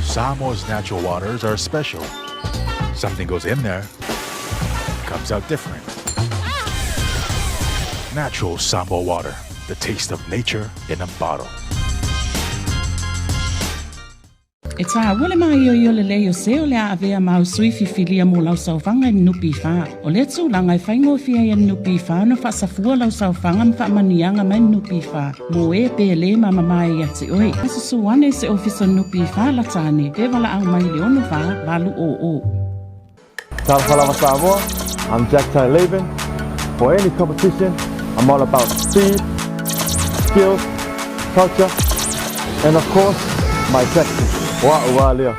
Samoa's natural waters are special. Something goes in there, comes out different. Natural Samoa water, the taste of nature in a bottle. E tāua le māioio lelei o se o le a avea māu sui fifilia mo lau saofaga i NPF. O lea tulaga e faigofie ai e NPF ona faasafua lau saofaga ma faamanuiaga mai NPF mo e pe lē mamamae ia te oe. Susu ane i se ofisa NPF lata ane pe valaau mai i le 64 800. Talofa lava Samoa, I'm Jack Tai Laban. For any competition, I'm all about speed, skills, culture, and of course, my tactics. Wa ua lea.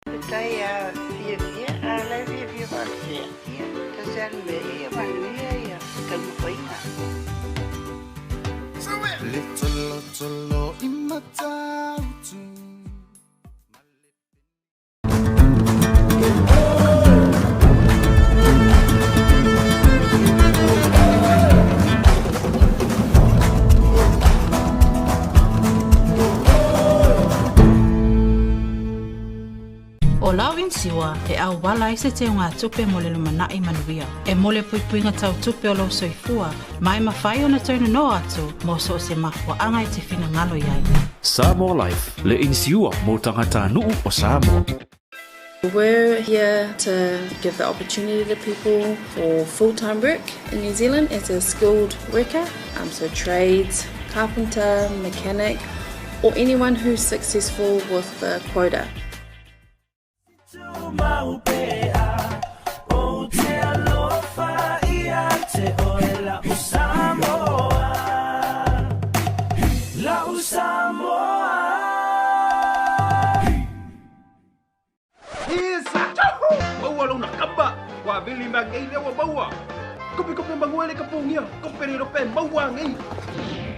Faafetai a fiafia, a la e fiafia faapea. Ia, tasi lava le mea, ia manuia ia taumafaiga. Le tolotolo i Matautu. ʻO lau inisiua e ʻauwala ai se teugatupe mo le lumanai manuia. E mo le puipuiga tau tupe o lou soifua, ma e mafai ona toe nonoa atu mo so o se mafuaaga e te finagalo i ai. Samoa Life, le inisiua mo tagatanuu o Samoa. We're here to give the opportunity to people for full-time work in New Zealand as a skilled worker, so trades, carpenter, mechanic, or anyone who's successful with the quota. Isa! Maua lona kamba! Wa vili ma ngei le wa maua! Kope kope mangue le kapongia! Kope le rope maua ngei!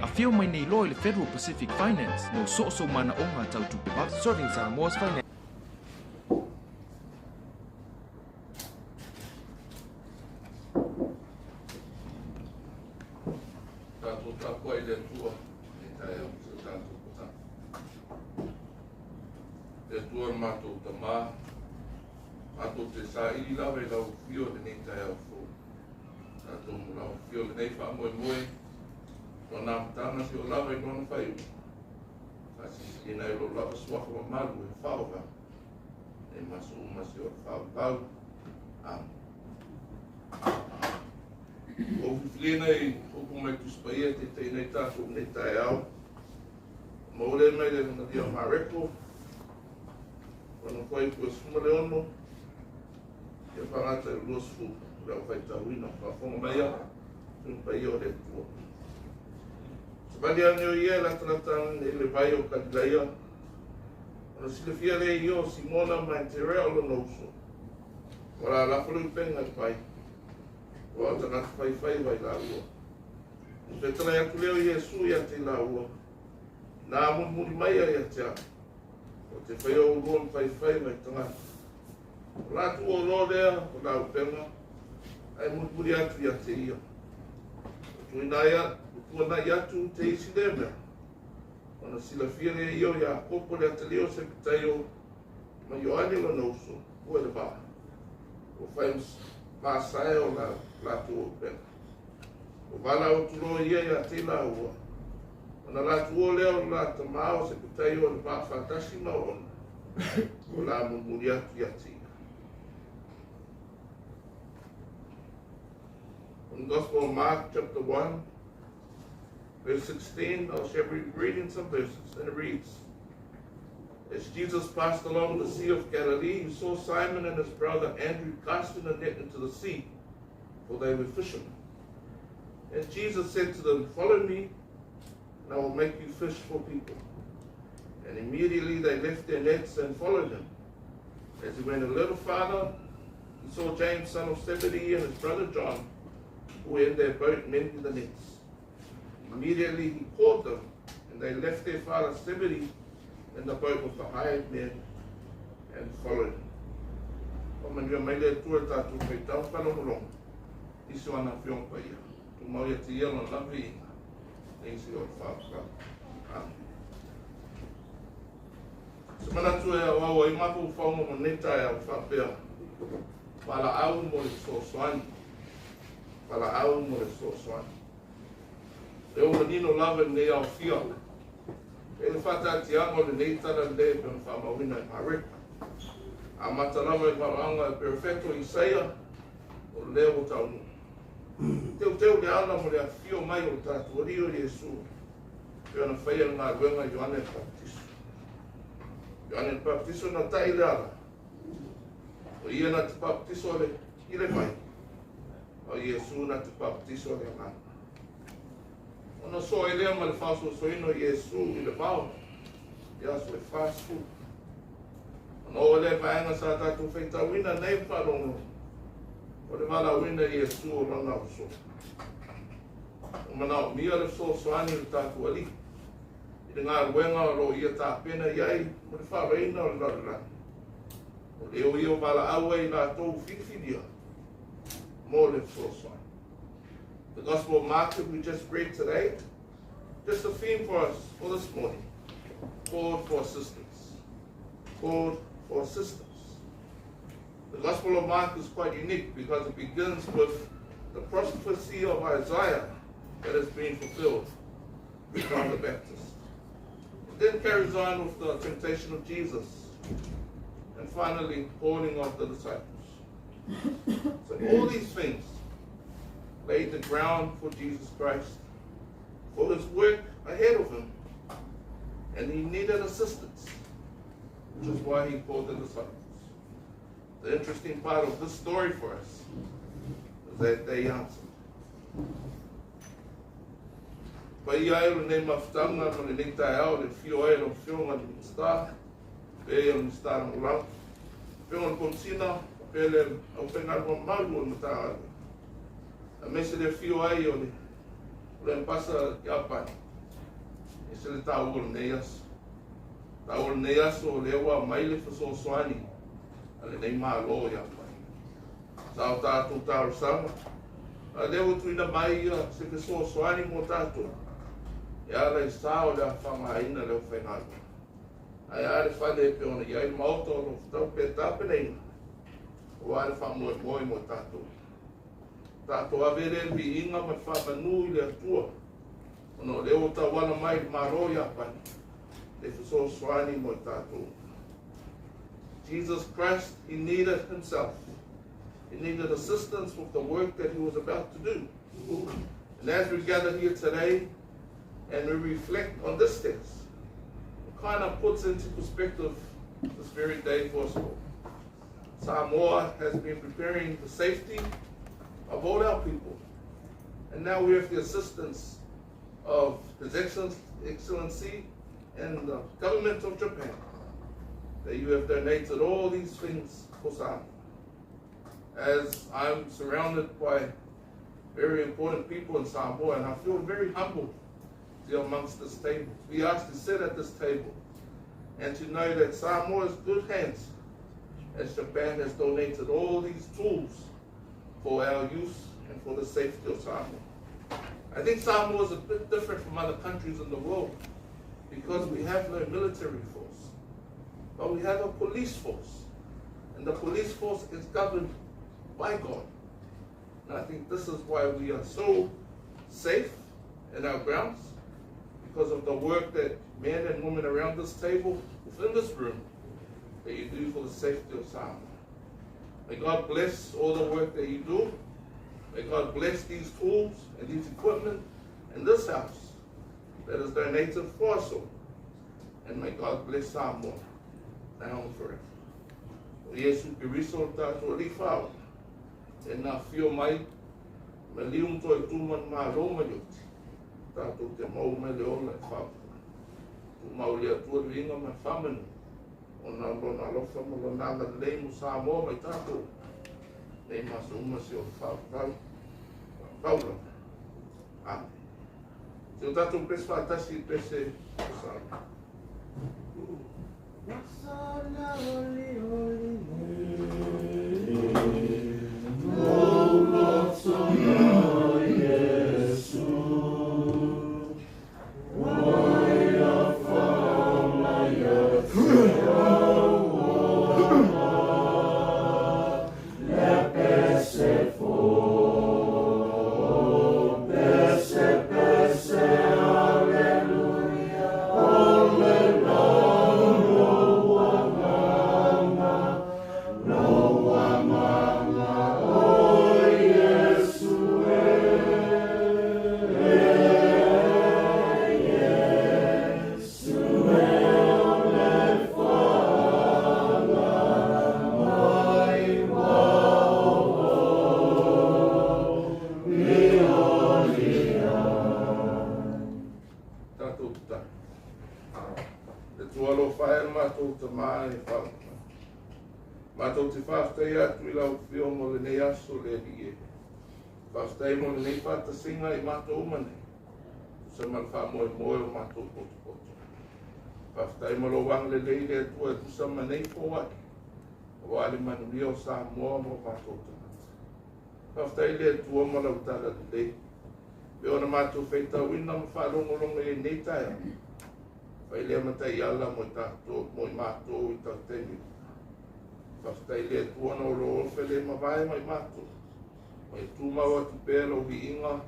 Afio mai nei loa i le Federal Pacific Finance mo soosoo manaoga tau tupe vave. Serving Samoa's finance. Tatou tapuai i le Atua i taeao se tatou patana. Le Atua le matou Tamā, matou te saili lava i lau afio i lenei taeao fou. Tatou mo lau afio i lenei faamoemoe, lona amataga seia oo lava i lona faaiuga. Faasilisiliina ai lou lava suafa mamalu e faaova nei ma aso uma seia oo i le faavavau. Amene. Ua ou filifilia nei upu mai Tusi Paia e taitaiina ai tatou i lenei taeao. Maua lea mai le Evanalia o Mareko, lona fuaiupu e 16, ia faagata i le 20, o le au faitauina. Faafofoga mai a, Tusi Paia o le Atua. Savali ane o ia e latalata ane i le vai o Kalilaia, ona silafia lea e ia o Simona ma Enterea o lona uso. Ua lalafo le upega i le vai. Ua o tagata faifaiva i laua. Ona fetalai atu lea o Iesu ia te i laua, Nā mulimuli mai ia ia te au, o te whaia o ulua ma faifaiva i tagata. O la tuu o loa lea o la upega, ae mulimuli atu ia te ia. Ua tuanai atu te isi lea mea, ona silafia lea e ia o Iakopo le atalii o Sepetaio ma Ioane lona uso, ua i le vaa. Ua fai masae o la latou upega. Ua valaau atu loa ia ia te i laua, ona latou o lea o le la tamā o Sepetaio i le vaa faatasi ma ona, ua la mulimuli atu ia te ia. From the Gospel of Mark, chapter 1, verse 16, I shall be reading some verses, and it reads, As Jesus passed along the Sea of Galilee, he saw Simon and his brother Andrew casting a net into the sea, for they were fishermen. And Jesus said to them, Follow me, and I will make you fish for people. And immediately they left their nets and followed him. As he went a little farther, he saw James, son of Zebedee, and his brother John, who were in their boat mending the nets. Immediately he called them, And they left their father Zebedee in the boat with the hired men and followed him. Faamanuia mai le Atua i tatou faitau faalogologo i si o ana Afioga Paia. Tumau ia te ia lona lava viiga, nei seia oo i le faavavau. Amene. Se manatu e auau ai mafaufauga mo lenei taeao e faapea, Valaau mo le fesoasoani. Valaau mo le fesoasoani. E ua manino lava i lenei aofia e le faataatiaga o lenei tala lelei e pei ona faamauina e Mareka. Amata lava i le valaauga e Perofeto Isaia, o lea ua taunuu. Teuteu le ala mo le afifio mai o le tatou Alii o Iesu, e pei ona faia le galuega e Ioane le Papatiso. Ioane le Papatiso na ta'i le ala, o ia na te papatiso le, i le vai, a o Iesu na te papatiso le Agaga. Ona soa ai lea ma le faasoasoaina o Iesu i le vao i aso e 40. Ona oo lea i vaega sa tatou faitauina nei ma faalogologo, o le valaauina i Iesu o lana uso. Ua manaomia le fesoasoani o le tatou Alii i le galuega o lo o ia tapena i ai mo le faaloina o le lalolagi. O lea o ia o valaau ai i latou filifilia mo le fesoasoani. The Gospel of Mark that we just read today, just a theme for us for this morning, called for assistance. Called for assistance. The Gospel of Mark is quite unique because it begins with the prophecy of Isaiah that has been fulfilled with John the Baptist. It then carries on with the temptation of Jesus and finally calling of the disciples. So all these things laid the ground for Jesus Christ, for his work ahead of him, and he needed assistance, which is why he called the disciples. The interesting part of this story for us is that they answered. Paia ai o lenei mafutaga ma lenei taeao le afio ai o lau Afioga i le Minisita, pea o le Minisita Lagolago, Afioga i le Komesina, faapea le aufaigaluega mamalu o le Matagaluega. Aemaise le afio ai o le o le Ambassador Iapani. E ese le taua o lenei aso. Taua o lenei aso o lea ua aumai le fesoasoani a lenei Malo Iapani. Sa o tatou talosaga, a lea ua tuuina mai ia se fesoasoani mo tatou e ala i sa o le a faaaogaina le aufaigaluega. Ae a le fale e pei ona i ai le Maota o lo o tatau pea tapenaina aua le faamoemoe mo tatou. Tatou ave lea le viiga ma le faamanu i le Atua ona o lea ua tauala mai i le Malo Iapani le fesoasoani mo i tatou. Jesus Christ, he needed himself. He needed assistance with the work that he was about to do. And as we gather here today and we reflect on this text, it kind of puts into perspective this very day for us all. Samoa has been preparing the safety of all our people. And now we have the assistance of His Excellency and the government of Japan that you have donated all these things for Samoa. As I'm surrounded by very important people in Samoa, and I feel very humbled to be amongst this table. To be asked to sit at this table and to know that Samoa is good hands as Japan has donated all these tools for our use and for the safety of Samoa. I think Samoa is a bit different from other countries in the world because we have no military force, but we have a police force. And the police force is governed by God. And I think this is why we are so safe in our grounds, because of the work that men and women around this table, within this room, that you do for the safety of Samoa. May God bless all the work that you do. May God bless these tools and these equipment in this house that is donated for us all. And may God bless Samoa now and forever. O Iesu Keriso le tatou Alii Faaola, e na afio mai, ma liu ma toe tu ma le Malo ma le oti, tatou te mau mai le ola e faavavau. Tumau le Atua le viiga ma le faamanu, ona o Lona alofa ma Lona agalelei mo Samoa ma i tatou, nei ma aso uma seia oo i le faavavau, faavavau lava. Amene. Se o tatou pese faatasi i pese o Samoa. Tatou tatalo. Le Atua alofa e le matou Tama e whaamata. Matou te whaafetai atu i lau afio mo lenei aso le Alii e. Faafetai mo lenei faatasiga i matou uma nei. Tusa ma le faamoemoe o matou potopoto. Faafetai mo lou agalelei le Atua e tusa ma nei foai. Aua le manuia o Samoa ma o matou tagata. Faafetai le Atua ma lau tala lelei. Pe ona matou faitauina ma faalogologo i lenei taeao. Fai lea ma taiala mo i tatou, mo i matou i tau taimi. Faafetai le Atua na o lou ofe le mavae mai matou. Ma i tumau atu pea lau viiga,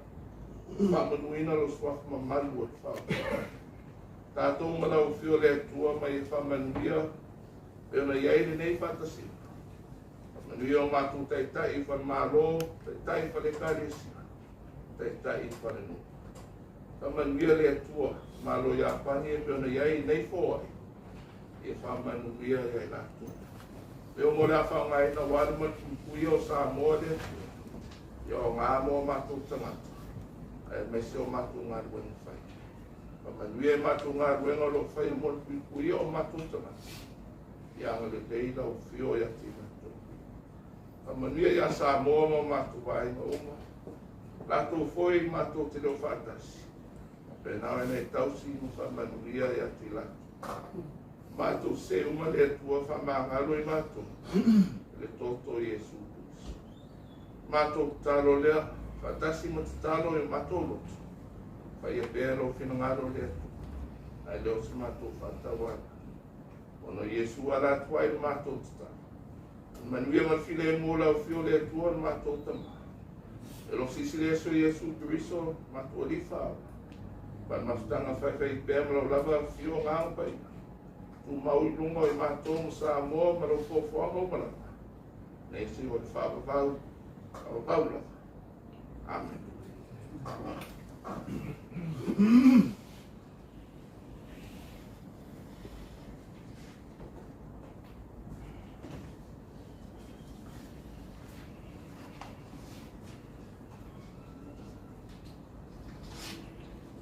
faamanuina lou suafa mamalu o le whaapea. Tatou ma lau afio le Atua mai e faamanuia, pe ona i ai lenei faatasiga. Manuia o matou taitai i falemalo, taitai i fale ekalesia, taitai i falenuu. Faamanuia le Atua, Malo Iapani e pe ona i ai nei foai, e faamanuia ia i latou. Le o mo le a whaongaina walu ma puipuia o Samoa le Atua, ia o ngā mo matou tagata, aemaise o matou galuega fai. Faamanuia i matou galuega o lo o faia mo le puipuia o matou tagata, ia agalelei lau afio ia te i latou. Faamanuia ia Samoa ma o matou vaega uma, latou foi matou te leo faatasi, pe nao e nei tausi ma faamanuia ia te i latou. Matou se uma le Atua faamagalo i matou, le toto Iesu Keriso. Matou tatalo lea, faatasi ma tatalo i o matou loto, faia pea lou finagalo le Atua, ae le o se matou faatauala. Ona Iesu ala atu ai le matou tatalo. Manuia ma le filemu o lau afio le Atua le matou Tama. E lo sisi le eso Iesu Keriso, matou Alii Faaola. Faalemafutaga faifai pea ma lau lava afio Agaga Paia. Tumau i luga o i matou ma Samoa ma lau foafoaga uma lava. Nei se o le faavavau, faavavau lava. Amen.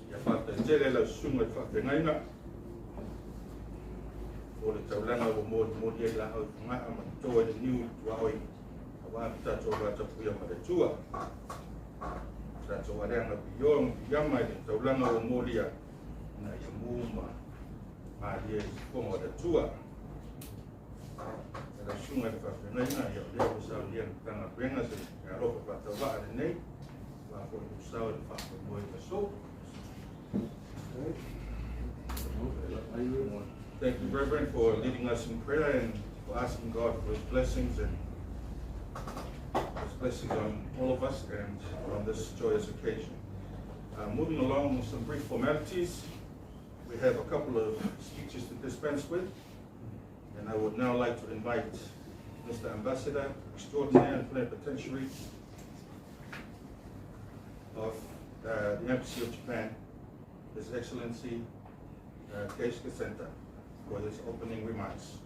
Ia faafetai lau susuga i le faafeagaiga o le taulaga ua molimoli ai laau i Fogaa ma toto ai le niu i le tuaoi aua le tatou vatapuia ma le Atua. Tatou aleaga piioa ma piiama i le taulaga ua molia ina ia mu ma malie i sifoga o le Atua. E lau susuga i le faafeagaiga, ia o lea ua saunia le Matagaluega se alofa faatauvaa lenei, aua foi lou sao i le faamoemoe i le aso. Thank you, Reverend, for leading us in prayer and for asking God for His blessings and His blessings on all of us and on this joyous occasion. Moving along with some brief formalities, we have a couple of speeches to dispense with, and I would now like to invite Mr. Ambassador Extraordinary and Plenipotentiary of the Embassy of Japan, His Excellency Keisuke Senta, for his opening remarks.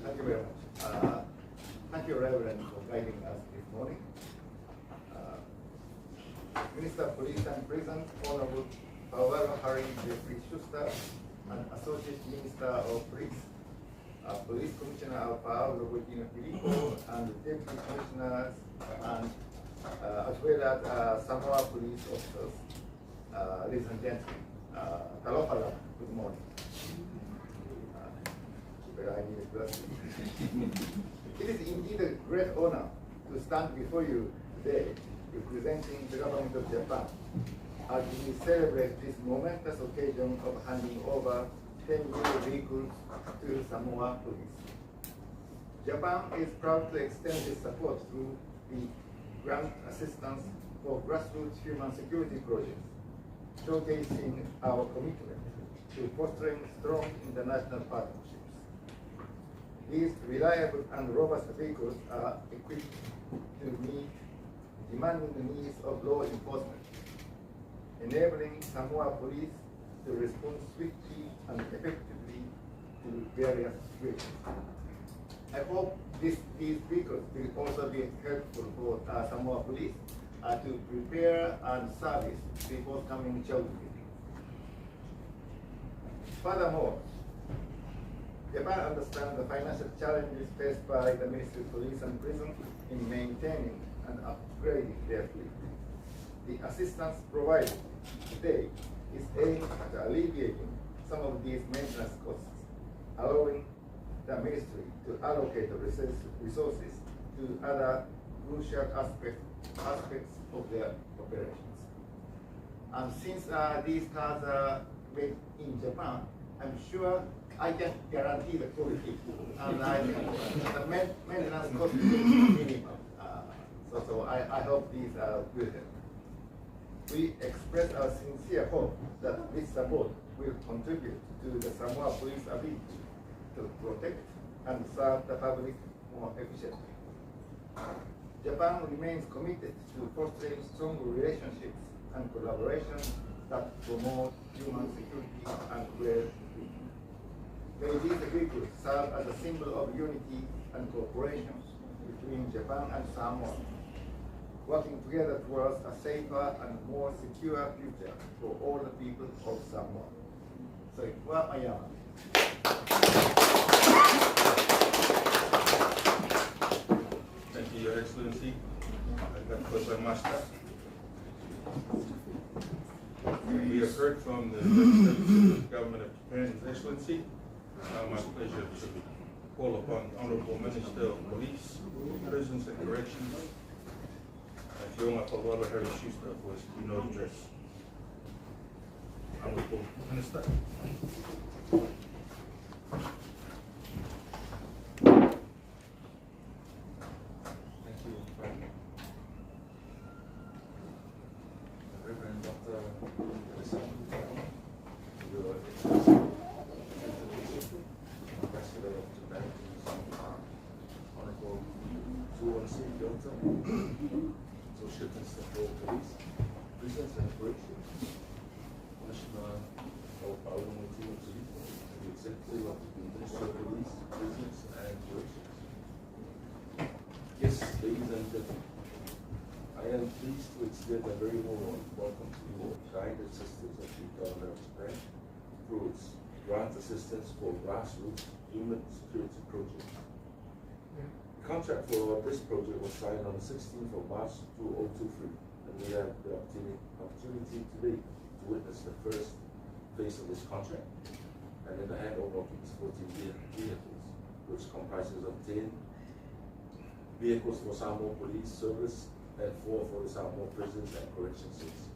Thank you very much. Thank you, Reverend, for guiding us this morning. Minister of Police and Prison, Honorable Vaovalo Harry Jeffrey Schuster, and Associate Minister of Police, Police Commissioner Aufaau Logoitino Filipo, and the Deputy Commissioners, and as well as Samoa Police officers, ladies and gentlemen, talofa lava, good morning. I need a blessing. It is indeed a great honor to stand before you today representing the government of Japan as we celebrate this momentous occasion of handing over 10 new vehicles to Samoa Police. Japan is proud to extend its support through the grant assistance for grassroots human security projects, showcasing our commitment to fostering strong international partnerships. These reliable and robust vehicles are equipped to meet demanding the needs of law enforcement, enabling Samoa Police to respond swiftly and effectively to various situations. I hope these vehicles will also be helpful for Samoa Police to prepare and service the forthcoming CHOGM meeting. Furthermore, Japan understands the financial challenges faced by the Ministry of Police and Prison in maintaining and upgrading their fleet. The assistance provided today is aimed at alleviating some of these maintenance costs, allowing the ministry to allocate the resources to other crucial aspects of their operations. And since these cars are made in Japan, I'm sure I can guarantee the quality, and the maintenance cost is minimal. So I hope these will help. We express our sincere hope that this support will contribute to the Samoa Police ability to protect and serve the public more efficiently. Japan remains committed to fostering strong relationships and collaboration that promote human security and well-being. May these vehicles serve as a symbol of unity and cooperation between Japan and Samoa, working together towards a safer and more secure future for all the people of Samoa. So, mayama. Thank you, Your Excellency. Master. We have heard from the representative of the Government of Japan, His Excellency. It's now my pleasure to call upon the Honourable Minister of Police, Prisons and Corrections, Afioga Faualo Harry Schuster, for his keynote address. Honourable Minister. Thank you, Frank. Reverend Dr. Your Excellency, Ambassador of Japan to Samoa, Honorable Tuonsi Delta, Associate Minister for Police, Prisons and Corrections, Commissioner of Paulo Montino Filipo, the Executive of the Ministry of Police, Prisons and Corrections. Yes, ladies and gentlemen, I am pleased to extend a very warm welcome to you all, kind assistance of the Government of Japan through its grant assistance for grassroots human security projects. The contract for this project was signed on the 16th of March 2023, and we have the opportunity today to witness the first phase of this contract, and then the handover of these 14 vehicles, which comprises of 10 vehicles for Samoa Police Service and 4 for the Samoa Prisons and Correction Services.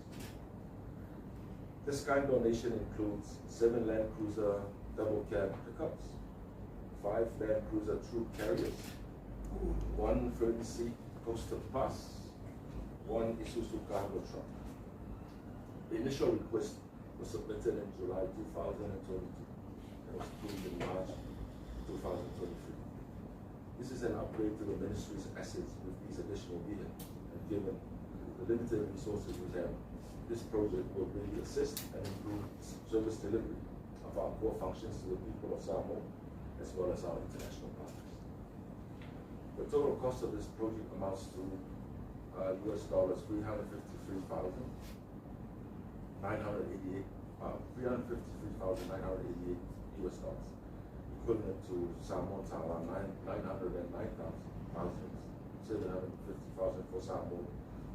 This kind donation includes 7 Land Cruiser double cab pickups, 5 Land Cruiser troop carriers, 1 30-seat coaster bus, 1 Isuzu cargo truck. The initial request was submitted in July 2022 and was approved in March 2023. This is an upgrade to the ministry's assets with these additional vehicles, and given the limited resources we have, this project will really assist and improve service delivery of our core functions to the people of Samoa, as well as our international partners. The total cost of this project amounts to US dollars $353,988, US dollars, equivalent to Samoan Tala 909,750,000 for Samoa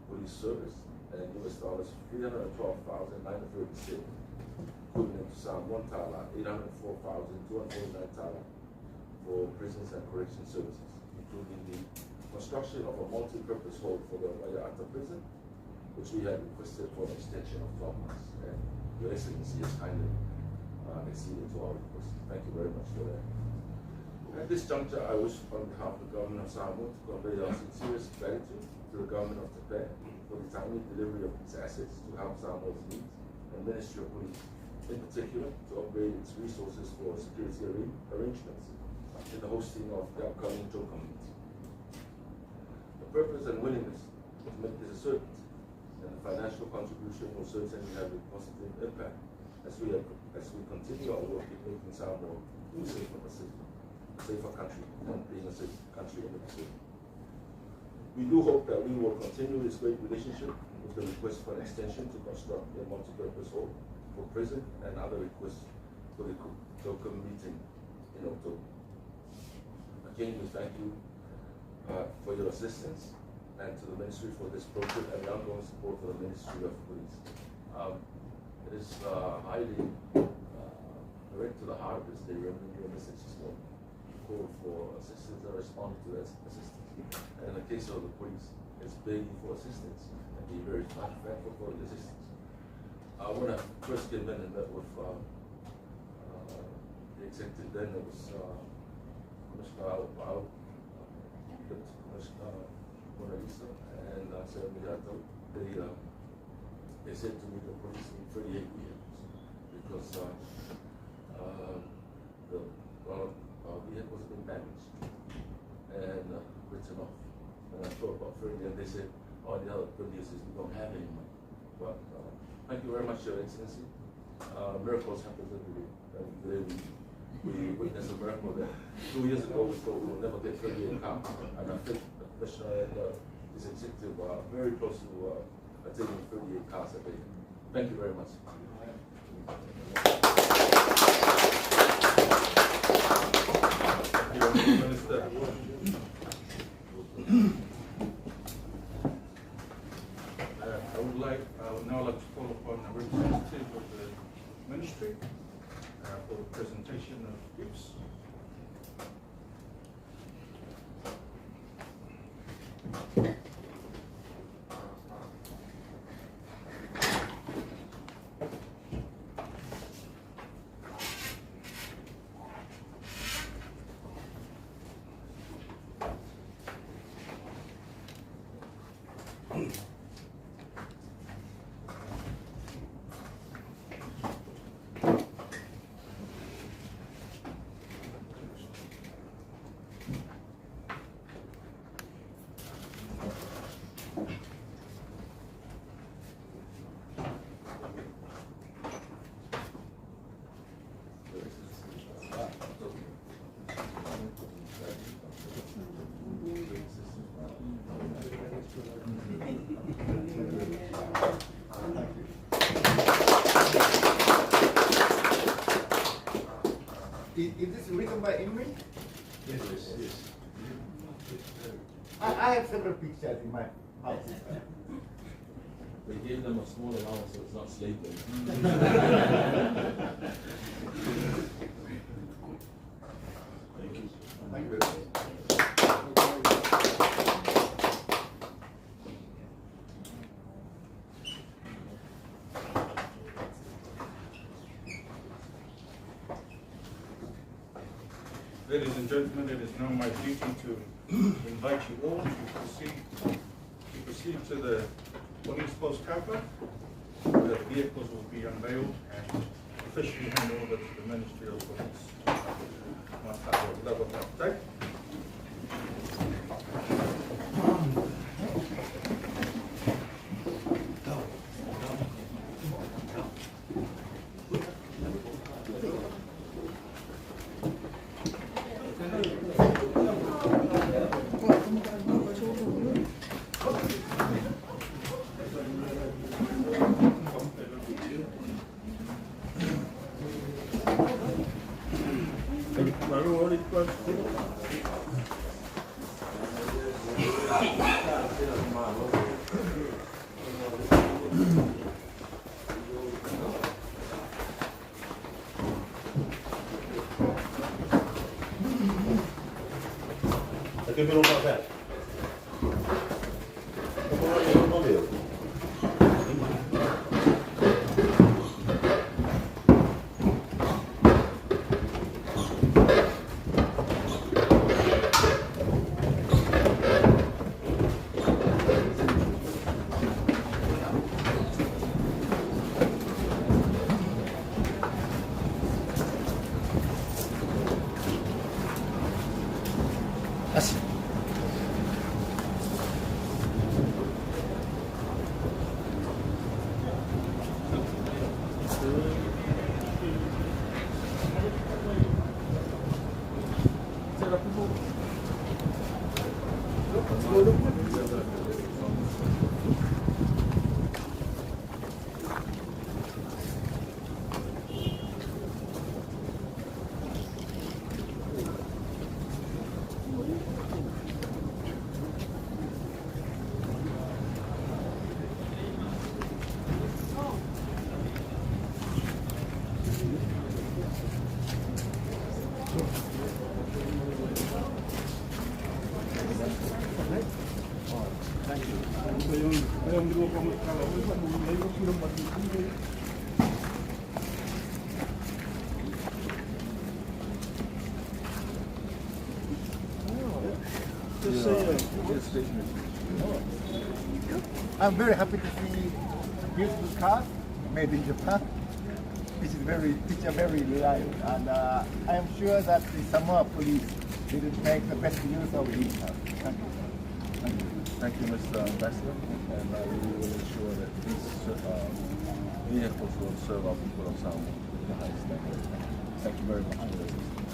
Police Service and US dollars 312,936, equivalent to Samoan Tala 804,249 Tala for prisons and correction services, including the construction of a multi-purpose hall for the Vaiaata prison, which we had requested for an extension of 12 months. And Your Excellency has kindly acceded to our request. Thank you very much for that. At this juncture, I wish on behalf of the government of Samoa to convey our sincerest gratitude to the government of Japan for the timely delivery of these assets to help Samoa's needs and Ministry of Police, in particular, to upgrade its resources for security arrangements in the hosting of the upcoming JOCOM meeting. The purpose and willingness to make this a certainty and the financial contribution will certainly have a positive impact as we, have, as we continue our work in making Samoa a safer Pacific, a safer country, and being a safe country in the Pacific. We do hope that we will continue this great relationship with the request for an extension to construct a multi-purpose hall for prison and other requests for the JOCOM meeting in October. Again, we thank you for your assistance and to the Ministry for this project and the ongoing support for the Ministry of Police. It is highly direct to the heart of this day. Your message this morning. You called for assistance and responded to that assistance. And in the case of the police, it's begging for assistance and be very thankful for the assistance. When I first came in and met with the executive then, it was Commissioner Al, Deputy Commissioner Mona Lisa, and Senator Miyato. They said to me the police need 38 vehicles because the lot of vehicles have been damaged and written off. And I thought about 30, and they said, oh, the other good news is we don't have any money. But thank you very much, Your Excellency. Miracles happen every day. And today we witnessed a miracle that 2 years ago we thought we would never get 38 cars. And I think the Commissioner and his executive are very close to attaining 38 cars a day. Thank you very much. Thank you, Minister. I would now like to call upon a representative of the ministry for the presentation of gifts. Is this written by Imri? Yes, yes, yes. I have several pictures in my house. They gave them a small allowance, so it's not slave labor. Thank you. Thank you very much. Ladies and gentlemen, it is now my duty to invite you all to proceed to the police post car park, where the vehicles will be unveiled and officially handed over to the Ministry of Police. I'm very happy to see beautiful cars made in Japan, which is very, which are very reliable. And I am sure that the Samoa police will make the best use of these cars. Thank you. Thank you. Thank you, Mr. Ambassador. And we will ensure that these vehicles will serve our people of Samoa to the highest standard. Thank you very much for your assistance.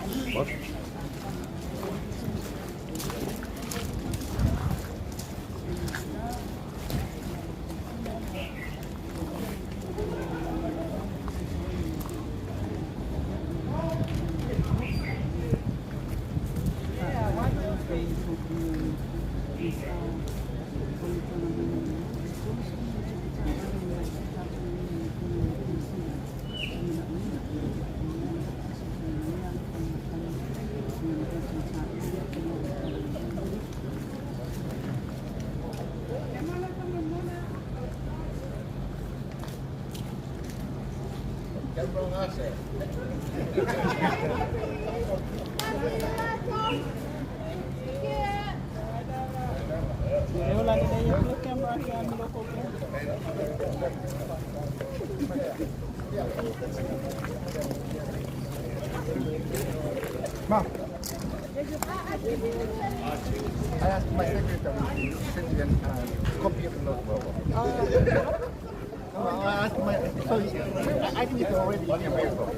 What? Ma. I asked my secretary to send you a copy of the notebook. No, I asked my, so I think it's already in your mailbox.